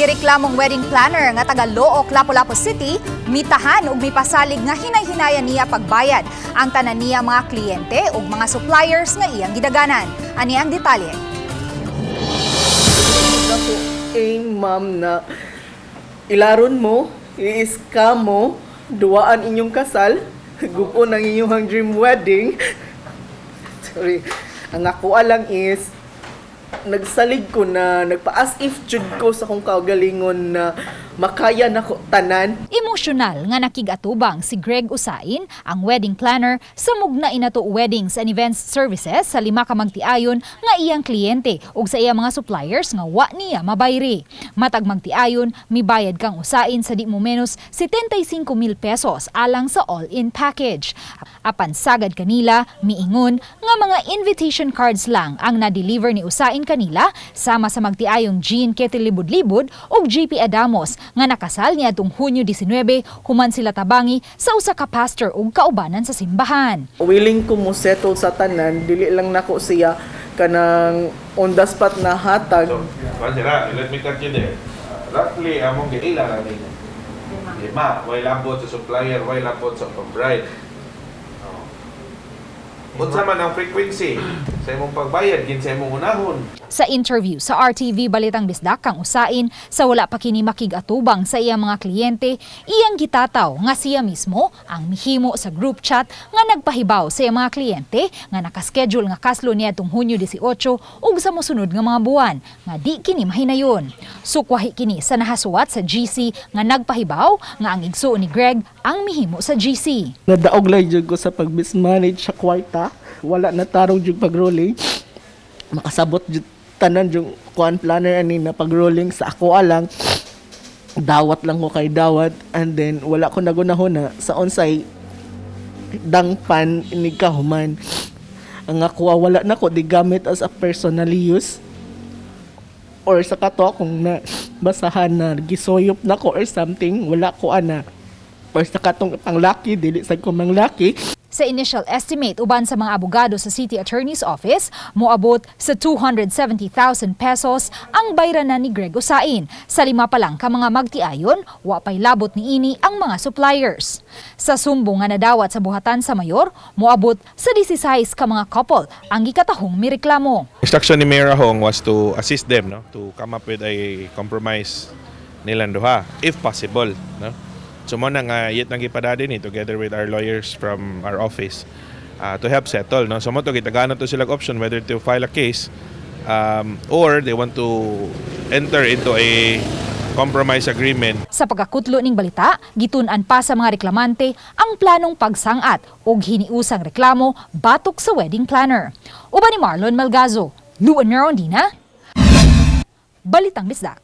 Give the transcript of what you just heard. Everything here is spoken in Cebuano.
Gireklamong wedding planner nga taga Looc, Lapu-Lapu City, mitahan ug mipasalig nga hinay-hinayan niya pagbayad ang tanan niya mga kliyente ug mga suppliers nga iyang gidaganan. Ani ang detalye. Ako, eh, ma'am, na ilaron mo, i-scam mo, duwaan inyong kasal, gupon ang inyong dream wedding. Sorry. Ang ako lang is, nagsalig ko na, nagpa-as if jud ko sa akong kaugalingon na makaya nako tanan. Emosyonal nga nakig-atubang si Greg Usain, ang wedding planner sa Mugna Inato Weddings and Events Services, sa lima ka magtiayon nga iyang kliyente ug sa iyang mga suppliers nga wa niya mabayri. Matag magtiayon, mibayad kang Usain sa di mo menos 75 mil pesos alang sa all-in package. Apan sagad kanila, miingon nga mga invitation cards lang ang na-deliver ni Usain kanila, sama sa magtiayong Jean Ketil Libud-Libud ug JP Adamos nga nakasal niadtong Hunyo 19 human sila tabangi sa usa ka pastor ug kaubanan sa simbahan. Willing ko mo settle sa tanan, dili lang nako siya kanang on the spot na hatag. So, sira, let me cut you there. Roughly, among giila ra nila. Lima, way labot sa supplier, way labot sa bride. Oh. Unsa man ang frequency sa imong pagbayad, kinsa imong unahon? Sa interview sa RTV Balitang Bisdak kang Usain, sa wala pa kini makig-atubang sa iyang mga kliyente, iyang gitataw nga siya mismo ang mihimo sa group chat nga nagpahibaw sa iyang mga kliyente nga nakaschedule nga kaslo niadtong Hunyo 18 ug sa mosunod nga mga buwan nga di kini mahinayon. Sukwahi kini sa nahasuwat sa GC nga nagpahibaw nga ang igsuon ni Greg ang mihimo sa GC. Nadaog lang jud ko sa pag-mismanage sa kwarta. Wala na tarong jud pag-rolling. Makasabot jud tanan jud kuan planner ani na pag-rolling sa ako alang. Dawat lang ko kay dawat and then wala ko nagunahon na sa unsay dangpan inig kahuman. Ang ako wala na ko di gamit as a personal use or sa kato akong na basahan na gisoyop na ko or something, wala ko ana, or sa katong panglaki, dili sa ko manglaki. Sa initial estimate uban sa mga abogado sa City Attorney's Office, moabot sa 270,000 pesos ang bayranan ni Greg Usain. Sa lima pa lang ka mga magtiayon, wa pay labot niini ang mga suppliers. Sa sumbong nga nadawat sa buhatan sa mayor, moabot sa 16 ka mga couple ang gikatahong mireklamo. Instruction ni Mayor Hong was to assist them, no, to come up with a compromise nilang duha if possible, no. So mo na nga yet nang gipadadi ni together with our lawyers from our office to help settle, no. So mo to gitagano to sila option whether to file a case or they want to enter into a compromise agreement. Sa pagkakutlo ning balita, gitun-an pa sa mga reklamante ang planong pagsangat ug hiniusang reklamo batok sa wedding planner. Uban ni Marlon Malgazo, Luan Merondina, Balitang Bisdak.